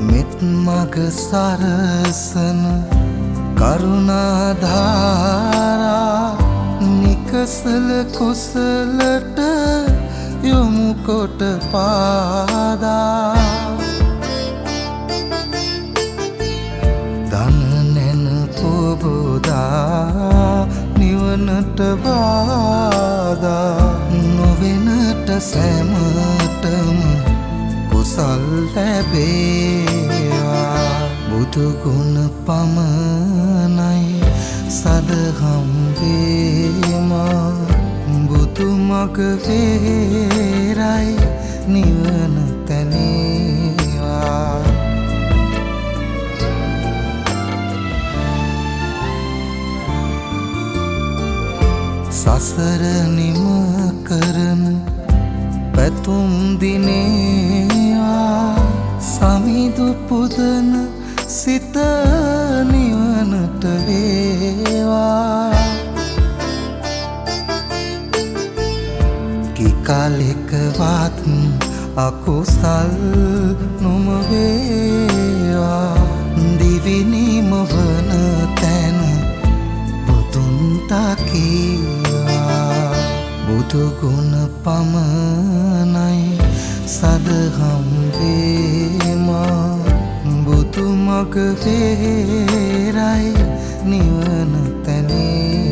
මෙත් මග සරසන කරුණා ධාරා නිකසල කුසලට යොමු කොට පාදා. දන නැන පොබෝදා නිවනට බාධා නොවෙනට සැමටම කුසල් ලැබේවා. බුදු ගුණ පමණයි සදහම් වේමා. බුදු මග වේරයි නිවන තැනේවා. සසර නිම කරන පැතුම් දිනේවා. සමිඳු පුදන සිත නිවනට වේවා. කිකලෙකවත් අකුසල් නොම වේවා. දිවි නිම වන තැන බුදුන් තකීවා. බුදු ගුණ පමණයි සදහම් වේමා. බුදු මග වේරයි නිවන තැනේවා.